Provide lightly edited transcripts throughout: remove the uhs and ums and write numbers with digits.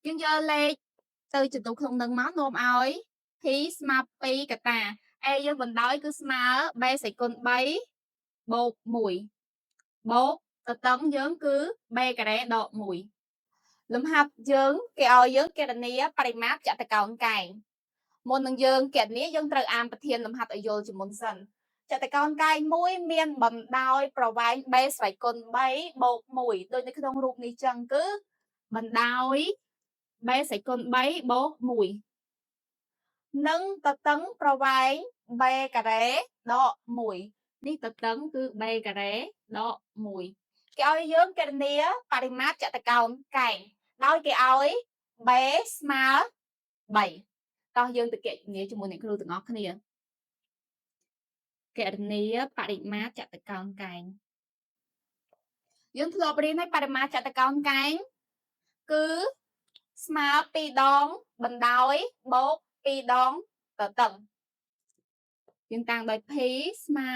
យើងយកលេខទៅចំនួនក្នុងនឹងមកនាំឲ្យ p ស្មើ2កតា a យើងបណ្ដោយគឺស្មើ b សេគុណ3បូក1បូកតតឹងយើងគឺ b ការ៉េដក1លំហាត់យើងគេឲ្យយើងគណនាបរិមាត្រចតុកោណកែងមុននឹងយើងគណនាយើងត្រូវអានប្រធានលំហាត់ឲ្យយល់ជាមុនសិនចតុកោណកែងមួយមានបណ្ដោយប្រវែង b ស្វ័យគុណ3បូក1ដូចនៅក្នុងរូបនេះចឹងគឺបណ្ដោយ b ស្វ័យគុណ3បូក1និងតតឹងប្រវែង b ការ៉េដក1នេះតតឹងគឺ b ការ៉េដក1គេឲ្យយើងគណនាបរិមាត្រចតុកោណកែងដោយគេឲ្យ b ស្មើ3តោះយើងទៅគណនាជាមួយអ្នកគ្រូទាំងអស់គ្នាគណនាបរិមាត្រចតុកោណកែងយើងធ្លាប់រៀនហើយបរិមាត្រចតុកោណកែងគឺស្មើ2ដងបណ្ដោយបូក2ដងតតឹងយើងតាំងដោយ p ស្មើ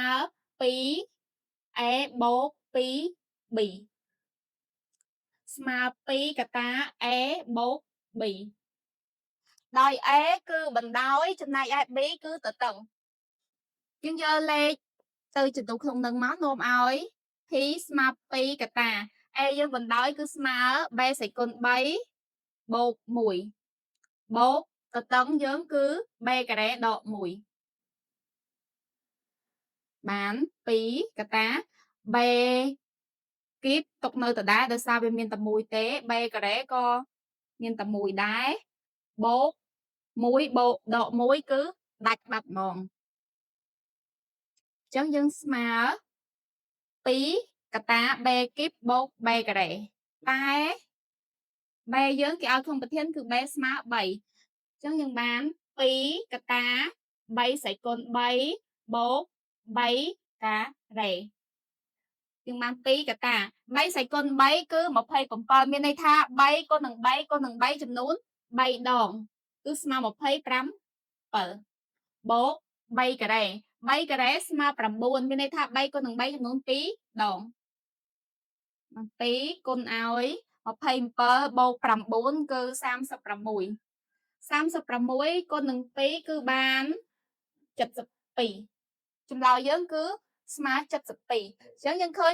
2a បូក 2b ស្មើ2កតា a បូក b ដោយ a គឺបណ្ដោយចំណែកឯ b គឺតតឹងយើងយកលេខទៅចំនួនក្នុងនឹងមកនាំឲ្យ p ស្មើ2កតា a យើងបណ្ដោយគឺស្មើ b សេគុណ3បូក1បូកតតឹងយើងគឺ b ការ៉េដក1បាន2កតា b គីបទុកនៅដដែលដោយសារវាមានតែមួយទេ b ការ៉េក៏មានតែមួយដែរបូក1បូកដក1គឺដាច់បាត់ហ្មងអញ្ចឹងយើងស្មើ2កតា b គីបបូក b ការ៉េតែ b យើងគេឲ្យក្នុងប្រធានគឺ b ស្មើ3អញ្ចឹងយើងបាន2កតា3ស្វ័យគុណ3បូក3ការ៉េយើងបាន2កតា3ស្វ័យគុណ3គឺ27មានន័យថា3គុណនឹង3គុណនឹង3ចំនួន3ដងគឺស្មើ27បូក3ការ៉េ3ការ៉េស្មើ9មានន័យថា3គុណនឹង3ចំនួន2ដង2គុណឲ្យ27បូក9គឺ36 36គុណនឹង2គឺបាន72ចម្លើយយើងគឺស្មើ72អញ្ចឹងយើងឃើញ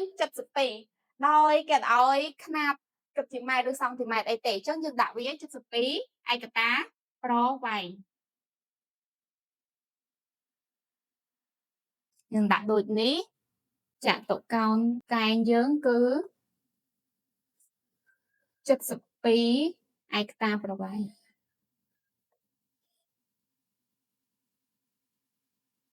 72ដោយគេឲ្យខ្នាតគិតជាម៉ែត្រឬសង់ទីម៉ែត្រអីទេអញ្ចឹងយើងដាក់វា72ឯកតាប្រវែងយើងដាក់ដូចនេះចតុកោណកែងយើងគឺ72ឯកតាប្រវែង។